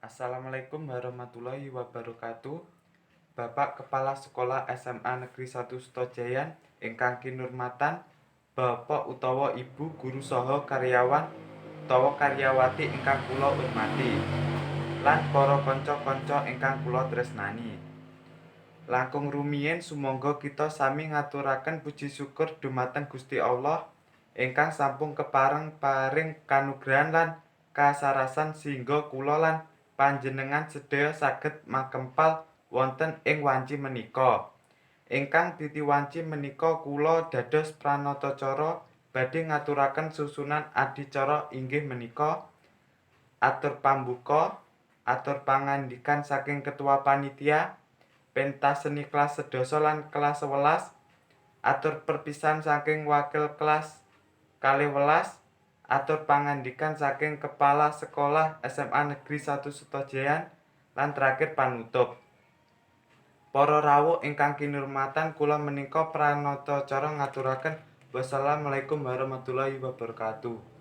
Assalamualaikum warahmatullahi wabarakatuh. Bapak Kepala Sekolah SMA Negeri 1 Sutojayan ingkang kinurmatan, bapak utawa ibu guru saha karyawan utawa karyawati ingkang kula hormati, lan para kanca-kanca ingkang kula tresnani. Langkung rumiyin sumangga kita sami ngaturaken puji syukur dumateng Gusti Allah ingkang sampun kepareng paring kanugrahan lan kasarasan sehingga kula lan panjenengan sedaya saged makempal wonten ing wanci menika. Ingkang titi wanci menika kula dados pranatacara badhe ngaturaken susunan adicara inggih menika: atur pambuka, atur pangandikan saking ketua panitia, pentas seni kelas 10 lan kelas 11, atur perpisahan saking wakil kelas 12, atur pangandikan saking kepala sekolah SMA Negeri 1 Sutojayan, lan terakhir panutup. Para rawuh ingkang kinurmatan, kula menika pranatacara ngaturaken wassalamualaikum warahmatullahi wabarakatuh.